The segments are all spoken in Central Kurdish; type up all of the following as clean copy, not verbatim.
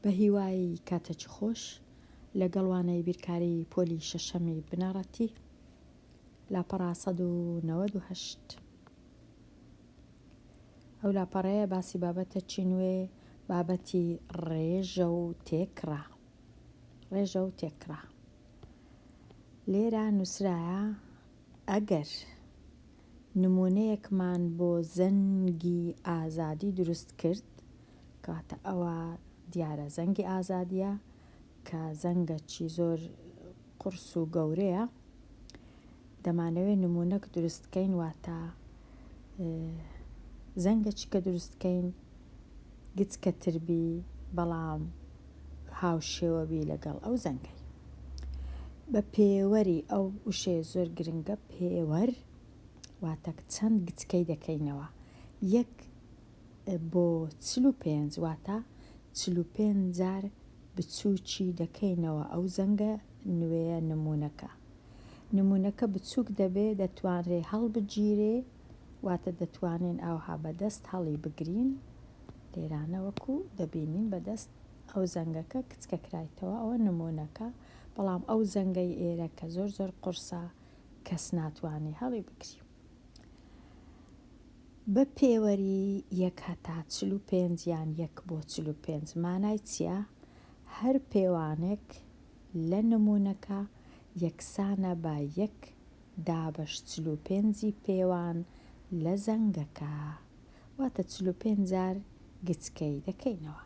بە هیوای کاتێکی خۆش لەگەڵ وانەی بیرکاری پۆلی شەشەمی بنەڕەتی لاپەڕە 198 ئەو لاپەڕەیە باسی بابەتەکی نوێ بابەتی ڕێژە و تێکڕا ڕێژە و تێکڕا لێرە نووسرایە ئەگەر نموونەیەکمان بۆ زەنگی ئازادی دروست کرد، کەواتە ئەوە دیارە زەنگی ئازادییە کە زەنگەکی زۆر قوڕس و گەورەیە، دەمانەوێ نموونەک دروست کەین واتە زەنگەکی کە دروست کەین گچکەتر بی بەڵام هاوشێوە بی لەگەڵ ئەو زەنگەی. بە پێوەری ئەو وشەیە زۆر گرنگە پێوەر واتە چەند گچکەی دەکەینەوە یەک بۆ 45 واتە 45 جار بچووکی دەکەینەوە ئەو زەنگە نوێیە نموونەکە نموونەکە بچووک دەبێ دەتوانرێ هەڵبگیرێ واتە دەتوانین ئاوها بە دەست هەڵی بگرین لێرانە وەکو دەبینین بە دەست ئەو زەنگەکە کچکە کرایتەوە ئەوە نموونەکە بەڵام ئەو زەنگەی ئێرە کە زۆر زۆر قورسە کەس ناتوانێ هەڵی بگری. بە پێوەری یەک هەتا 45 یان یەک بۆ 45 مانای چیە؟ هەر پێوانێک لە نموونەکە یەکسانە بە یەک دابەش 45 ی پێوان لە زەنگەکە واتە 45 جار گچکەی دەکەینەوە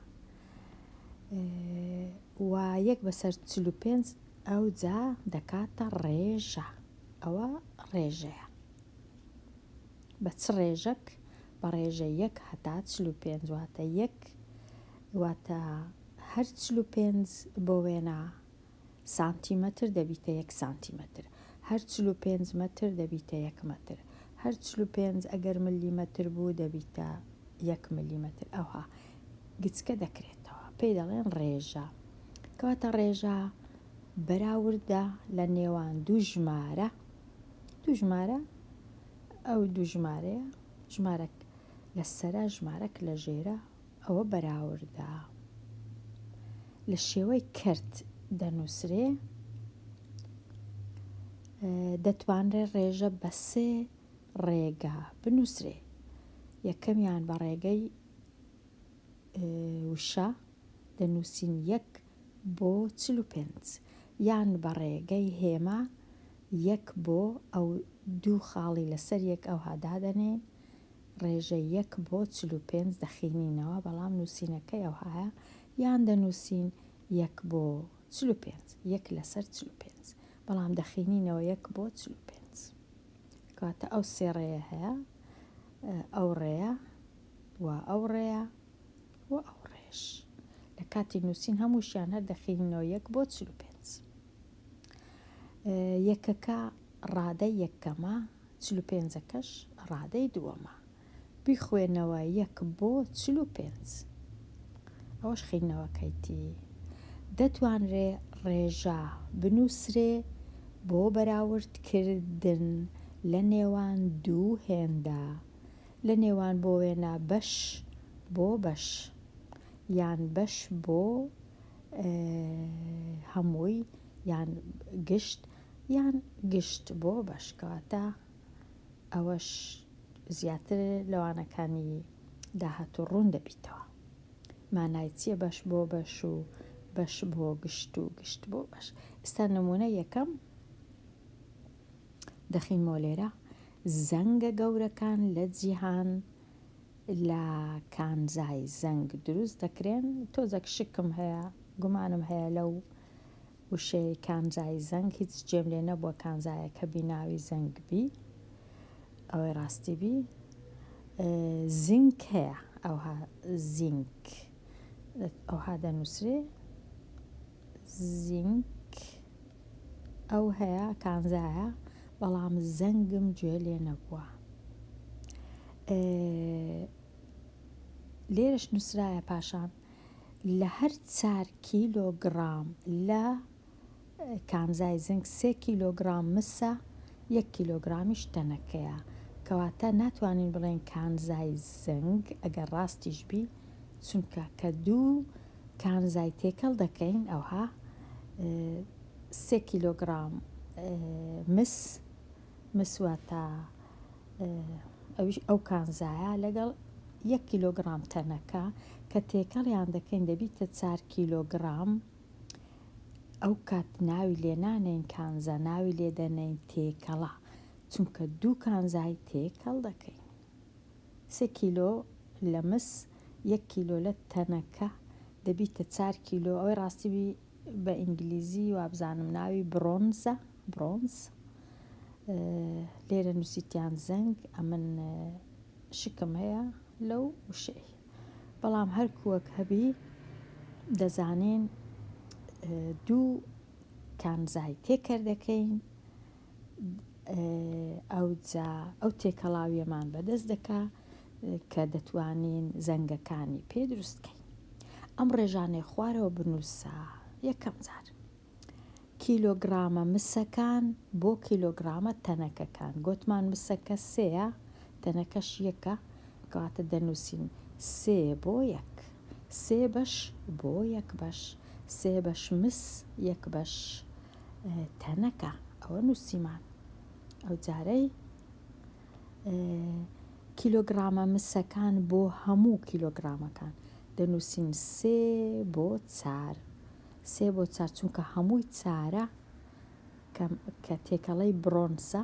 و یەک بەسەر 45 ئەوجا دەکاتە ڕێژە ئەوە ڕێژەیە بە چ ڕێژەک بە ڕێژە یەک هەتا 45 واتە یەک واتە هەر 45 بۆ وێنە سانتیمەتر دەبیتە یەک سانتیمەتر هەر 45 مەتر دەبیتە یەک مەتر هەر 45 ئەگەر ملیمەتر بوو دەبیتە یەک ملیمەتر ئەوها گچکە دەکرێتەوە پێی دەڵێن ڕێژە کەواتە ڕێژە بەراوردە لە نێوان دوو ژمارە دوو ژمارە ئەو دوو ژمارەیە ژمارەک لە سەرە ژمارەک لە ژێرە ئەوە بەراوردە لە شێوەی کەرت دەنووسرێ دەتوانرێ ڕێژە بە سێ ڕێگا بنووسرێ یەکەمیان بە ڕێگەی وشە دەنووسین یەک بۆ 45 یان بە ڕێگەی هێما یەک بۆ ئەو دوو خاڵی لەسەر یەک ئەوها دادەنێین ڕێژەی یەک بۆ 45 دەخینینەوە بەڵام نووسینەکەی ئەوهایە یان دەنووسین یەک بۆ 45 یەک لەسەر 45 بەڵام دەخینینەوە یەک بۆ 45 کەواتە ئەو سێ ڕێیە هەیە ئەو ڕێیە و ئەو ڕێیە و ئەو ڕێش لە کاتی نووسین هەمووشیان هەر دەخینەوە یەک بۆ 45 یەکەکە ڕادەی یەکەمە 45ەکەش ڕادەی دووەمە بیخوێنەوە یەک بۆ 45 ئەوەش خینەوەکەیتی دەتوانرێ ڕێژە بنووسرێ بۆ بەراورد کردن لە نێوان دوو هێندە لە نێوان بۆ وێنە بەش بۆ بەش یان بەش بۆ هەمووی یان گشت یان گشت بۆ بەش کەواتە ئەوەش زیاتر لەوانەکانی داهاتوو ڕوون دەبیتەوە. مانای چیە بەش بۆ بەش و بەش بۆ گشت و گشت بۆ بەش ئێستا نمونە یەکەم دەخینمەوە لێرە زەنگە گەورەکان لە جیهان لە کانزای زەنگ دروست دەکرێن تۆزەک شکم هەیە گومانم هەیە لەو وشەی کانزای زەنگ هیچ جێم لێ نەبووە کانزایەکە بی ناوی زەنگ بی ئەوەی ڕاستی بی زینک هەیە ئەوها زینک ئەوها دەنووسرێ زینک ئەو هەیە کانزایە بەڵام زەنگم گوێ لێ نەبووە لێرەش نووسرایە پاشان لە هەر چار کیلۆگڕام لە کانزای زنک سێ کیلۆگڕام مسە، یەک کیلۆگڕامیش تەنەکەیە. کەواتە ناتوانین بڵێین کانزای زنگ ئەگەر ڕاستیش بی، چونکە کە دوو. کانزای تێکەڵ دەکەین ئەوها سێ کیلۆگرام مس، مس واتە ئەویش ئەو کانزایە لەگەڵ یەک کیلۆگرام تەنەکە کە تێکەڵیان دەکەین دەبیتە چار کیلۆگرام ئەو کات ناوی لێ نانێین کانزا ناوی لێ دەنێین تێکەڵە چونکە دوو کانزای تێکەڵ دەکەین. سێ کیلۆ لە مس یەک کیلۆ لە تەنەکە دەبیتە چار کیلۆ ئەوەی ڕاستی بی بە ئینگلیزی وابزانم ناوی برۆنزە bronze لێرە نووسیتیان زەنگ ئەمن شکم هەیە لەو وشەی بەڵام هەر کووەک هەبی دەزانین دوو کانزای تێکەر دەکەین ئەوجا ئەو تێکەڵاویەمان بەدەست دەکا کە دەتوانین زەنگەکانی پێ دروست کەین. ئەم ڕێژانەی خوارەوە بنووسە یەکەم جار. کیلۆگرامە مسەکان بۆ کیلۆگرامە تەنەکەکان. گۆتمان مسەکە سێیە، تەنەکەش یەکە، کەواتە دەنووسین سێ بۆ یەک. سێ بەش بۆ یەک بەش. سێ بەش مس، یەک بەش تەنەکە. ئەوە نووسیمان. ئەو جارەی کیلۆگرامە مسەکان بۆ هەموو کیلۆگرامەکان دەنووسین سێ بۆ چار. سێ بۆ چار چونکە هەمووی چارە کە تێکەڵەی برۆنزە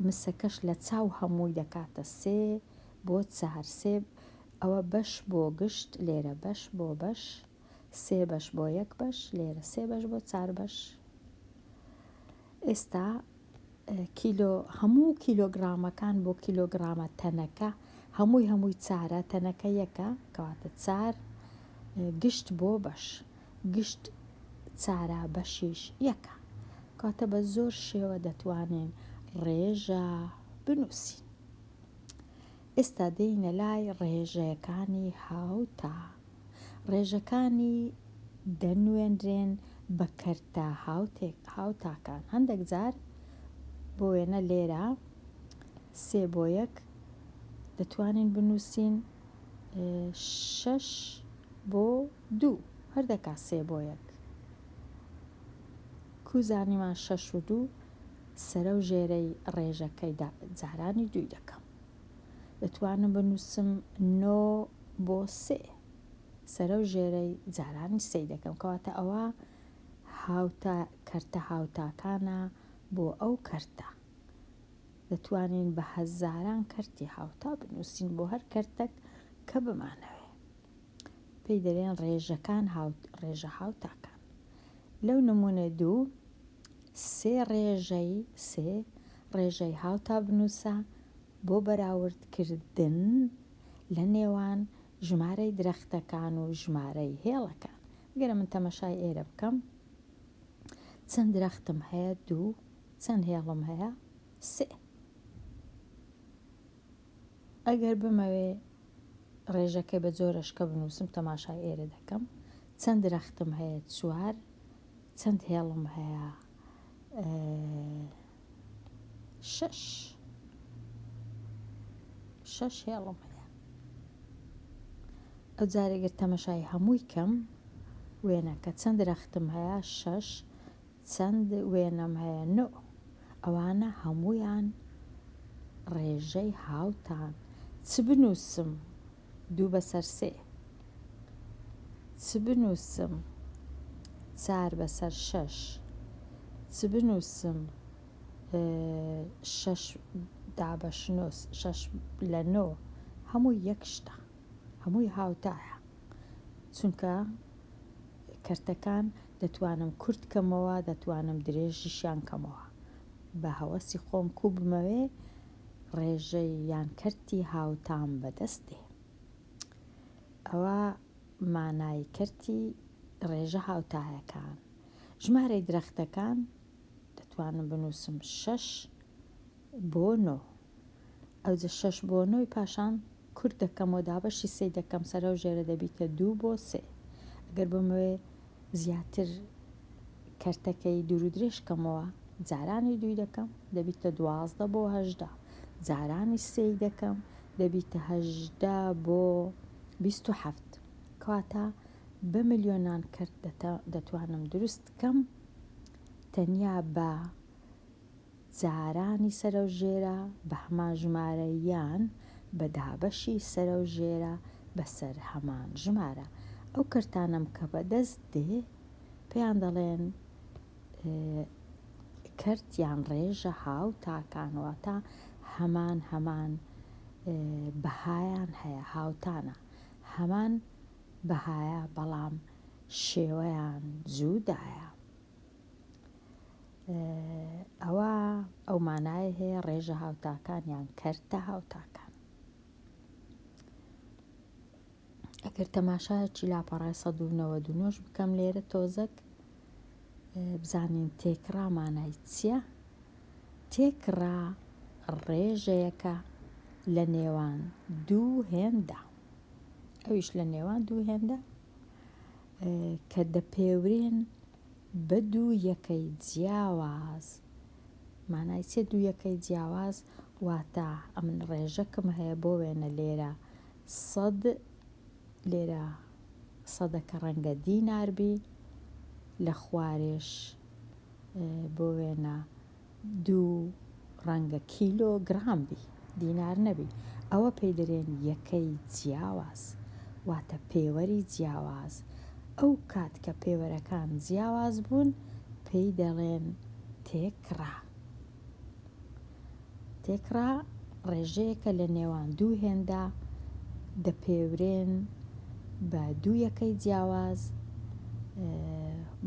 مسەکەش لە چاو هەمووی دەکاتە سێ بۆ چار سێ ئەوە بەش بۆ گشت لێرە بەش بۆ بەش سێ بەش بۆ یەک بەش لێرە سێ بەش بۆ چار بەش ئێستا کیلۆ هەموو کیلۆگرامەکان بۆ کیلۆگرامە تەنەکە هەمووی هەمووی چارە تەنەکە یەکە کەواتە چار گشت بۆ بەش گشت چارە بەشیش یەکە کەواتە بە زۆر شێوە دەتوانین ڕێژە بنووسین ئێستا دێینە لای ڕێژەکانی هاوتا ڕێژەکانی دەنوێنرێن بە کەرتە هاوتاکان. هەندێک جار بۆ وێنە لێرە سێ بۆ یەک دەتوانین بنووسین شەش بۆ دوو هەر دەکا سێ بۆ یەک. کو زانیمان شەش و دوو سەرە و ژێرەی ڕێژەکەی جارانی دووی دەکەم. دەتوانم بنووسم نۆ بۆ سێ. سەرە و ژێرەی جارانی سێی دەکەم کەواتە ئەوە هاوتا کەرتە هاوتاکانە بۆ ئەو کەرتە دەتوانین بە هەزاران کەرتی هاوتا بنووسین بۆ هەر کەرتەک کە بمانەوێ پێی دەرێن ڕێژەکان هاوت ڕێژە هاوتاکان لەو نمونە دوو سێ ڕێژەی سێ ڕێژەی هاوتا بنووسە بۆ بەراوردکردن لە نێوان ژمارەی درەختەکان و ژمارەی هێڵەکان. گەر من تەمەشای ئێرە بکەم چەند درەختم هەیە؟ دوو. چەند هێڵم هەیە؟ سێ. ئەگەر بمەوێ ڕێژەکەی بە جۆرەشکە بنووسم تەماشای ئێرە دەکەم چەند درەختم هەیە؟ چوار. چەند هێڵم هەیە؟ شەش. شەش هێڵم هەیە. ئەو جارێ گەر تەمەشای هەمووی کەم وێنەکە چەند درەختم هەیە؟ شەش. چەند وێنەم هەیە؟ نۆ. ئەوانە هەموویان ڕێژەی هاوتان. چ بنووسم؟ دوو بەسەر سێ. چ بنووسم؟ چار بەسەر شەش. چ بنووسم؟ شەش دابەش نۆ، شەش لە نۆ. هەمووی یەک شتە. هەمووی هاوتایە. چونکە کەرتەکان دەتوانم کورت کەمەوە، دەتوانم درێژیشیان کەمەوە. بە هەوەسی خۆم کوو بمەوێ ڕێژەی یان کەرتی هاوتام بەدەست دێ. ئەوە مانای کەرتی ڕێژە هاوتایەکان. ژمارەی درەختەکان دەتوانم بنووسم شەش بۆ نۆ. ئەوجە شەش بۆ نۆی پاشان کورت دەکەمەوە دابەشی سێی دەکەم سەرەو ژێرە دەبیتە دوو بۆ سێ. ئەگەر بمەوێ زیاتر کەرتەکەی دوور و درێژ کەمەوە جارانی دووی دەکەم دەبیتە 12 بۆ 18 جارانی سێی دەکەم دەبیتە 18 بۆ 27 کەواتە. بە ملیۆنان کەرت دەتوانم دروست کەم تەنیا بە جارانی سەرەوژێرە بە هەمان ژمارە یان بە دابەشی سەرەوژێرە بەسەر هەمان ژمارە. ئەو کەرتانەم کە بەدەست دێ پێیان دەڵێن کەرت یان ڕێژە هاوتاکان واتە هەمان هەمان بەهایان هەیە هاوتانە هەمان بەهایە بەڵام شێوەیان جودایە. ئەوە ئەو مانایە هەیە ڕێژە هاوتاکان یان کەرتە هاوتاکان. ئەگەر تەماشایەکی لاپەڕای 199 بکەم لێرە تۆزەک بزانین تێکڕا مانای چییە؟ تێکڕا ڕێژەیەکە لە نێوان دوو هێندە ئەویش لە نێوان دوو هێندە کە دەپێورێن بە دوو یەکەی جیاواز مانای چیە دوو یەکەی جیاواز واتە ئەمن ڕێژەکم هەیە بۆ وێنە لێرە سەد لێرە سەدەکە ڕەنگە دینار بی لە خوارێش بۆ وێنە دوو ڕەنگە کیلۆ گڕام بی دینار نەبی ئەوە پێی دەرێن یەکەی جیاواز واتە پێوەری جیاواز ئەو کات کە پێوەرەکان جیاواز بوون پێی دەڵێن تێکڕا تێکڕا ڕێژەیەکە لە نێوان دوو هێندە دەپێورێن بە دوو یەکەی جیاواز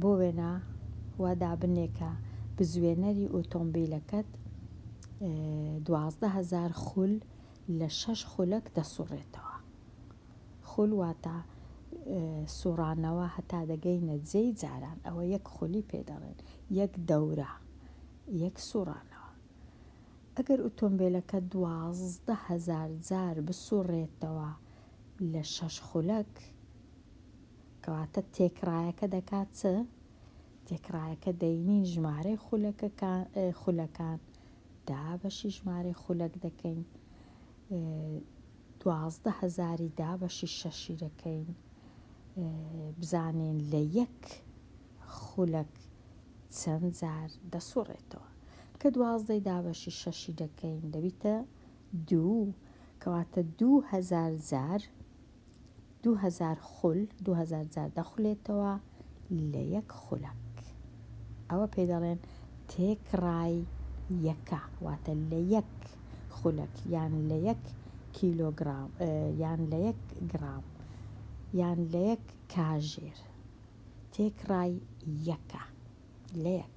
بۆ وێنە وا دابنێ کە بزوێنەری ئۆتۆمبیلەکەت 12000 خول لە شەش خولەک دەسوڕێتەوە. خول واتە سوڕانەوە هەتا دەگەینە جێی جاران ئەوە یەک خولی پێ دەڵێن یەک دەورە یەک سوڕانەوە. ئەگەر ئۆتۆمبێلەکە 12000 جار بسوڕێتەوە لە شەش خولەک کەواتە تێکڕایەکە دەکات چ؟ تێکڕایەکە دەینین ژمارەی خولەکان دابەشی ژمارەی خولەک دەکەین 12 هەزاری دابەشی شەشی دەکەین بزانین لە یەک خولەک چەند جار دەسوڕێتەوە کە دوازدەی دابەشی شەشی دەکەین دەبیتە دوو کەواتە 2000 جار 2000 خول 2000 جار دەخولێتەوە لە یەک خولەک ئەوە پێی دەڵێن تێکڕای یەکە واتە لە یەک خولەک یان لە یەک کیلۆگرام یان لە یەک گرام یان لە یەک کاژێر تێکڕای یەکە لە یەک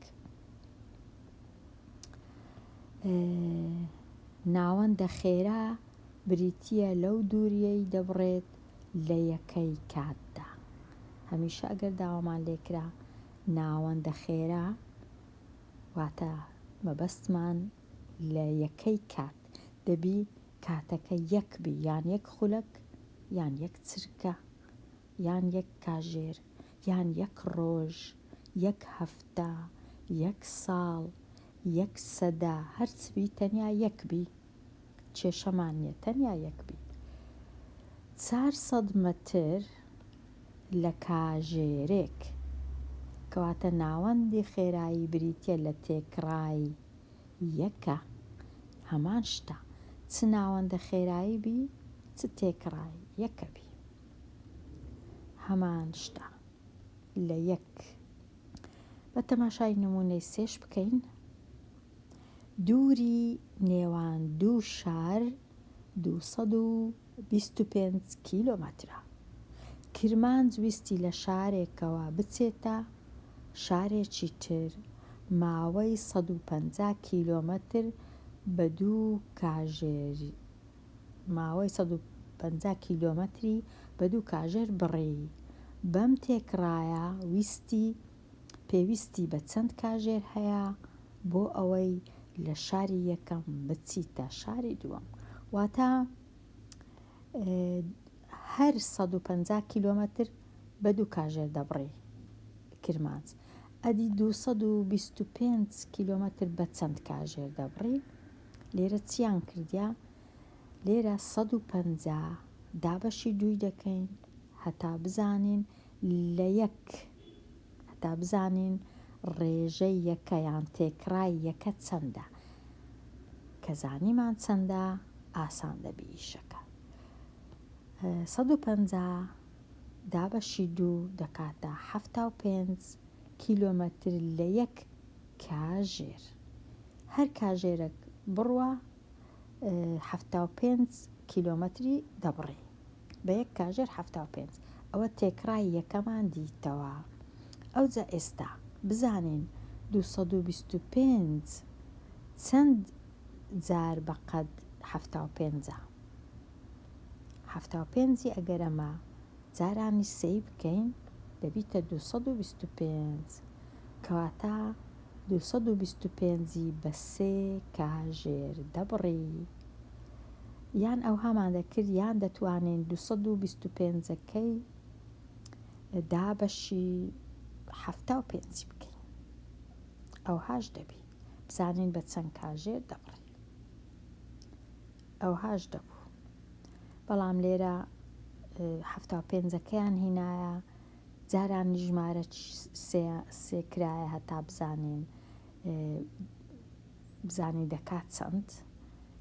ناوەندە خێرا بریتییە لەو دوورییەی دەبڕێت لە یەکەی کاتدا. هەمیشە ئەگەر داوامان لێکرا ناوەندە خێرا واتە مەبەستمان لە یەکەی کات دەبی کاتەکە یەک بی یان یەک خولەک یان یەک چرکە یان یەک کاژێر یان یەک ڕۆژ یەک هەفتە یەک ساڵ یەک سەدە هەرچ بی تەنیا یەک بی کێشەمان نیە تەنیا یەک بی 400 مەتر لە کاژێرێک کەواتە ناوەندی خێرایی بریتیە لە تێکڕای یەکە هەمان شتە چ ناوەندە خێرایی بی چ تێکڕای یەکە بی هەمان شتە لە یەک بە تەماشای نمونەی سێش بکەین دووری نێوان دوو شار 225 کیلۆمەترە. کرمانج ویستی لە شارێکەوە بچێتە شارێکی تر ماوەی 150 کیلۆمەتر بە دوو کاژێر ماوەی 150 کیلۆمەتری بە دوو کاژێر بڕی. بەم تێکڕایە ویستی پێویستی بە چەند کاژێر هەیە بۆ ئەوەی لە شاری یەکەم بچیتە شاری دووەم؟ واتە هەر 150 کیلۆمەتر بە دوو کاژێر دەبڕی کرمانج. ئەدی 225 کیلۆمەتر بە چەند کاژێر دەبڕی؟ لێرە چیان کردیا؟ لێرە 150 دابەشی دووی دەکەین هەتا بزانین. لە یەک هەتا بزانین ڕێژەی یەکە یان تێکڕای یەکە چەندە کە زانیمان چەندە ئاسان دەبی ئیشەکە. 150 دابەشی دوو دەکاتە 75 کیلۆمەتر لە یەک کاژێر. هەر کاژێرەک بڕوا 75 کیلۆمەتری دەبڕی. بە یەک کاژێر 75. ئەوە تێکڕای یەکەمان دیتەوە. ئەوجا ئێستا بزانین 225 چەند جار بە قەد 75ە. 75ی ئەگەر ئەمە جارانی سێی بکەین دەبیتە 225. کەواتە 225ی بە سێ کاژێر دەبڕی. یان ئەوهامان دەکرد یان دەتوانین 225ەکەی دابەشی 75ی بکەین. ئەوهاش دەبی. بزانین بە چەند کاژێر دەبڕی. ئەوهاش دەبوو. بەڵام لێرە 75ەکەیان هینایە جارانی ژمارە سێ کرایە هەتا بزانین بزانین دەکات چەند.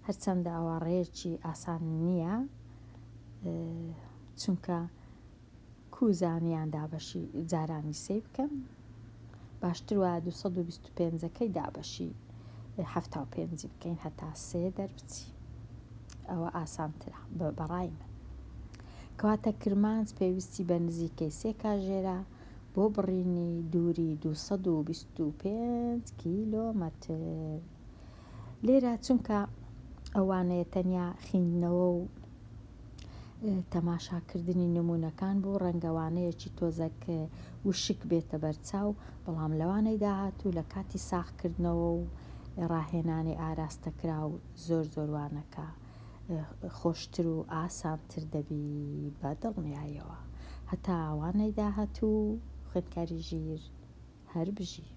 هەرچەندە ئەوە ڕێیەکی ئاسان نییە چونکە کو زانیان دابەشی جارانی سێی بکەن باشتر وایە 225ەکەی دابەشی 75ی بکەین هەتا سێ دەربچی ئەوە ئاسانترە بەڕای من. کەواتە کرمانج پێویستی بە نزیکەی سێ کاژێرە بۆ بڕینی دووری 225 کیلۆمەتر. لێرە چونکە ئەوانەیە تەنیا خیندنەوە و تەماشاکردنی نمونەکان بوو ڕەنگە وانەیەکی تۆزەک وشک بێتە بەرچاو بەڵام لەوانەی داهاتوو لە کاتی ساغکردنەوە و ڕاهێنانی ئاراستەکراو زۆر زۆر وانەکە خۆشتر و ئاسانتر دەبی بە دڵنیایەوە. هەتا وانەی داهاتوو خوێندکاری ژیر هەر بژی.